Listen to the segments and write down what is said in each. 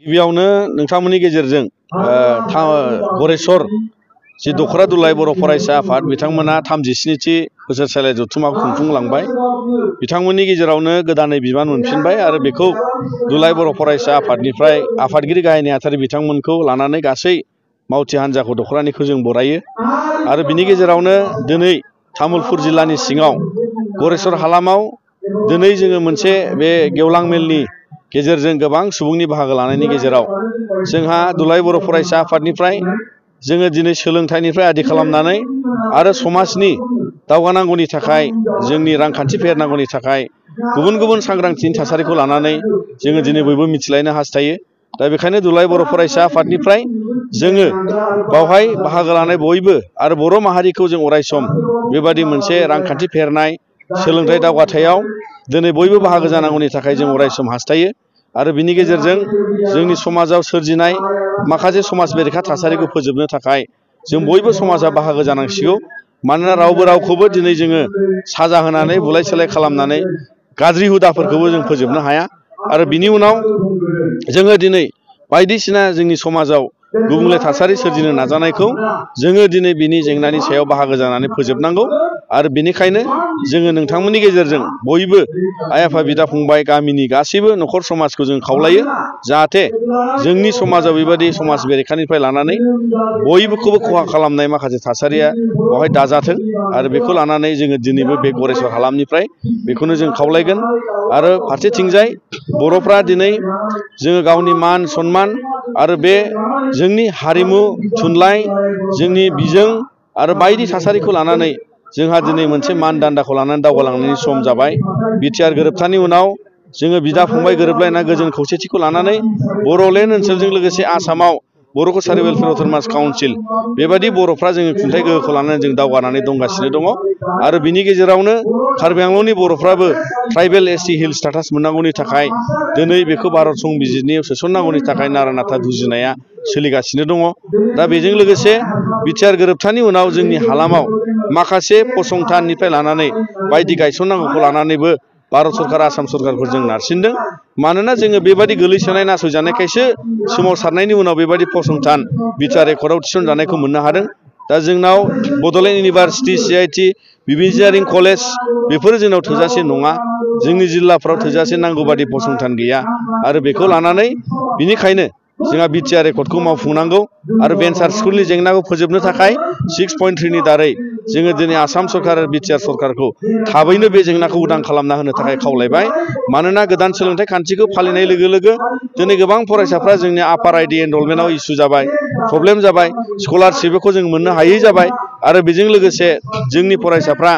गिबियावनो नोंथांमोननि गेजेरजों गरेस्वर जि दखरा दुलाय बर' फरायसा आफाद बिथांमोना 37थि बोसोरसालि जथुम्माखौ खुंफुंलांबाय। बिथांमोननि गेजेरावनो गोदानै बिबान मोनफिनबाय आरो बेखौ दुलाय बर' फरायसा आफादनिफ्राय आफादगिरि गाहाय नेहाथारि बिथांमोनखौ लानानै गासै मावथि हान्जाखौ दखरानिखौ जों बरायो। आरो बिनि गेजेरावनो दिनै तामुलपुर जिल्लानि सिङाव गरेस्वर हालामाव दिनै जोङो मोनसे बे गेवलां मेलनि गेजेरजों गोबां सुबुंनि बाहागो लानायनि गेजेराव जोंहा दुलाय बर' फरायसा आफादनिफ्राय जोङो दिनै सोलोंथाइनिफ्राय आदि खालामनानै आरो समाजनि दावगानांगौनि थाखाय जोंनि रांखान्थि फेहेरनांगौनि थाखाय गुबुन गुबुन सांग्रांथिनि थासारिखौ लानानै जोङो दिनै बयबो मिथिलायनो हास्थायो। दा बेखायनो दुलाय बर' फरायसा आफादनिफ्राय जोङो बावहाय बाहागो लानाय बयबो आरो बर' माहारिखौ जों अरायसम बेबादि मोनसे रांखान्थि फेहेरनाय सोलोंथाइ दावगाथायाव दिनै बयबो बाहागो जानांगौनि थाखाय जों अरायसम हास्थायो। आरो बिनि गेजेरजों जोंनि समाजाव सोरजिनाय माखासे समाज बेरेखा थासारिखौ फोजोबनो थाखाय जों बयबो समाजा बाहागो जानांसिगौ। मानोना रावबो रावखौबो दिनै जोङो साजा होनानै बुलाय सोलाय खालामनानै गाज्रि हुदाफोरखौबो जों फोजोबनो हाया। आरो बिनि उनाव जोङो दिनै बायदिसिना जोंनि समाजाव गुबुंले थासारि सोरजिनो नाजानायखौ जोङो दिनै बिनि जेंनानि सायाव बाहागो जानानै फोजोबनांगौ। आरो बेनिखायनो जोङो नोंथांमोननि गेजेरजों बयबो आइ आफा बिदा फंबाय गामिनि गासैबो न'खर समाजखौ जों खावलायो जाहाथे जोंनि समाजाव बेबायदि समाज बेरेखानिफ्राय लानानै बयबोखौबो खहा खालामनाय माखासे थासारिया बेवहाय दाजाथों। आरो बेखौ लानानै जोङो दिनैबो बे गरेस्वर हालामनिफ्राय बेखौनो जों खावलायगोन। आरो फारसेथिंजाय बर'फ्रा दिनै जोङो गावनि मान सन्मान आरो बे जोंनि हारिमु थुनलाइ जोंनि बिजों आरो बायदि थासारिखौ लानानै जोंहा दिनै मोनसे मानदान्दाखौ लानानै दावगालांनायनि सम जाबाय। बिटिआर गोरोबथानि उनाव जोङो बिदा फंबाय गोरोबलायना गोजोन खौसेथिखौ लानानै बर'लेण्ड ओनसोलजों लोगोसे आसामाव बर' कसारि वेलफेयार अथ'नमास काउन्सिल बेबायदि बर'फ्रा जोङो खुंथाइ गोहोखौ लानानै जों दावगानानै दंगासिनो दङ। आरो बिनि गेजेरावनो कार्बि आंलंनि बर'फ्राबो ट्राइबेल एससि हिल स्टेटास मोननांगौनि थाखाय दिनै बेखौ भारत संबिजिरनियाव सोसननांगौनि थाखाय नारा नाथा जुजिनाया सोलिगासिनो दङ। दा बेजों लोगोसे बिटिआर गोरोबथानि उनाव जोंनि हालामाव माखासे फसंथाननिफ्राय लानानै बायदि गायसननांगौखौ लानानैबो भारत सरकार आसाम सरकारखौ जों नारसिनदों। मानोना जोङो बेबायदि गोलैसोनाय नासयजानायखायसो सोमावसारनायनि उनाव बेबायदि फसंथान बिटिआर एकर्डआव थिसनजानायखौ मोननो हादों। दा जोंनाव बड'लेण्ड इउनिभारसिटि सिआइटि बिबिजियारिं कलेज बेफोरो जोंनाव थोजासे नङा। जोंनि जिल्लाफ्राव थोजासे नांगौ बादि फसंथान गैया। आरो बेखौ लानानै बिनिखायनो जोंहा बिटिआर एकर्डखौ मावफुंनांगौ। आरो भेन्सार स्कुलनि जेंनाखौ फोजोबनो थाखाय 6.3नि दारै जोङो दिनै आसाम सरकार आरो बिटिआर सरकारखौ थाबैनो बे जेंनाखौ उदां खालामना होनो थाखाय खावलायबाय। मानोना गोदान सोलोंथाइ खान्थिखौ फालिनाय लोगो लोगो दिनै गोबां फरायसाफ्रा जोंनि आपार आइडि एनरलमेन्टआव इसु जाबाय, प्रब्लेम जाबाय, स्कलारशिपखौ जों मोननो हायै जाबाय। आरो बेजों लोगोसे जोंनि फरायसाफ्रा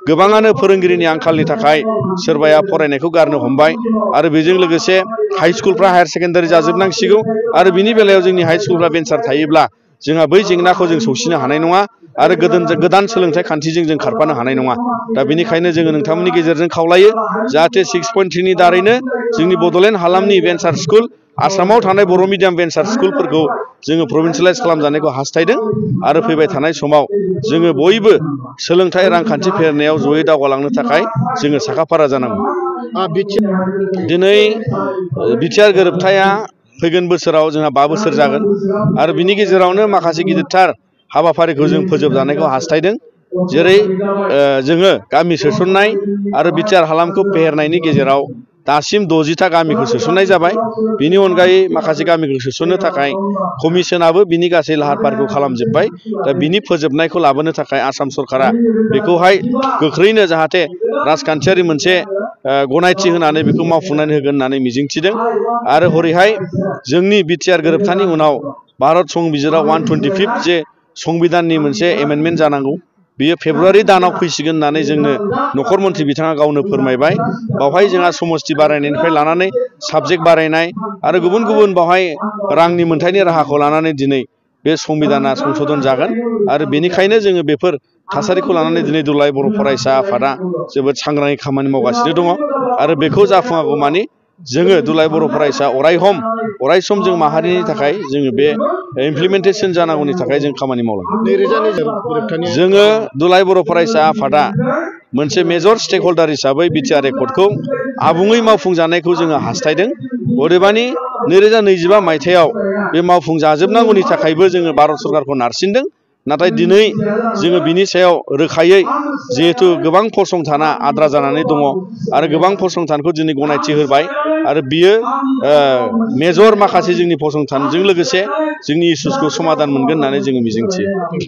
गोबाङानो फोरोंगिरिनि आंखालनि थाखाय सोरबाया फरायनायखौ गारनो हमबाय। आरो बेजों लोगोसे हाइ स्कुलफ्रा हायार सेकेन्डारि जाजोबनांसिगौ। आरो बिनि बेलायाव जोंनि हाइ स्कुलफ्रा भेन्सार थायोब्ला जोंहा बै जेंनाखौ जों सौसिनो हानाय नङा। आरो गोदान सोलोंथाइ खान्थिजों जों खारफानो हानाय नङा। दा बेनिखायनो जोङो नोंथांमोननि गेजेरजों खावलायो जाहाथे 6.3नि दारैनो जोंनि बड'लेण्ड हालामनि भेन्सार स्कुल आसामाव थानाय बर' मिडियाम भेन्सार स्कुलफोरखौ जोङो प्रभिन्सियेलाइज खालामजानायखौ हास्थायदों। आरो फैबाय थानाय समाव जोङो बयबो सोलोंथाइ रांखान्थि फेहेरनायाव जयै दावगालांनो थाखाय जोङो साखाफारा जानांगौ। दिनै बिटिआर गोरोबथाया फैगोन बोसोराव जोंहा 5 बोसोर जागोन। आरो बिनि गेजेरावनो माखासे गिदिरथार हाबाफारिखौ जों फोजोबजानायखौ हास्थायदों। जेरै जोङो गामि सोसननाय आरो बिटिआर हालामखौ फेहेरनायनि गेजेराव दासिम 60था गामिखौ सोसननाय जाबाय। बिनि अनगायै माखासे गामिखौ सोसननो थाखाय कमिसनाबो बिनि गासै लाहार फाहारखौ खालामजोब्बाय। दा बिनि फोजोबनायखौ लाबोनो थाखाय आसाम सरकारा बेखौहाय गोख्रैनो जाहाथे राजखान्थियारि मोनसे गनायथि होनानै बेखौ मावफुंनानै होगोन होननानै मिजिंथिदों। आरो हरैहाय जोंनि बिटिआर गोरोबथानि उनाव भारत संबिजिराव 125 जे संबिधाननि मोनसे एमेन्डमेन्ट जानांगौ बियो फेब्रुवारि दानाव फैसिगोन होननानै जोंनो नखर मन्थ्रि बिथाङा गावनो फोरमायबाय। बावहाय जोंहा समस्ति बारायनायनिफ्राय लानानै साबजेक्ट बारायनाय आरो गुबुन गुबुन बावहाय रांनि मोनथायनि राहाखौ लानानै दिनै बे संबिधाना संशोधन जागोन। आरो बेनिखायनो जोङो बेफोर थासारिखौ लानानै दिनै दुलाय बर' फरायसा आफादा जोबोद सांग्राङै खामानि मावगासिनो दङ। आरो बेखौ जाफुङागौ मानि जोङो दुलाय बर' फरायसा अरायसम जों माहारिनि थाखाय जोङो बे इमप्लिमेन्टेसन जानांगौनि थाखाय जों खामानि मावलांगोन। जोङो दुलाय बर' फरायसा आफादा मोनसे मेजर स्टेक हल्डार हिसाबै बिटिआर एकर्डखौ आबुङै मावफुंजानायखौ जोङो हास्थायदों। अदेबानि 2025 मायथाइयाव बे मावफुंजाजोबनांगौनि थाखायबो जोङो भारत सरकारखौ नारसिनदों। नाथाय दिनै जोङो बिनि सायाव रोखायै जिहेतु गोबां फसंथाना आद्रा जानानै दङ आरो गोबां फसंथानखौ दिनै गनायथि होबाय आरो बियो मेजर माखासे जोंनि फसंथानजों लोगोसे जोंनि इसुसखौ समाधान मोनगोन होननानै जोङो मिजिंथियो।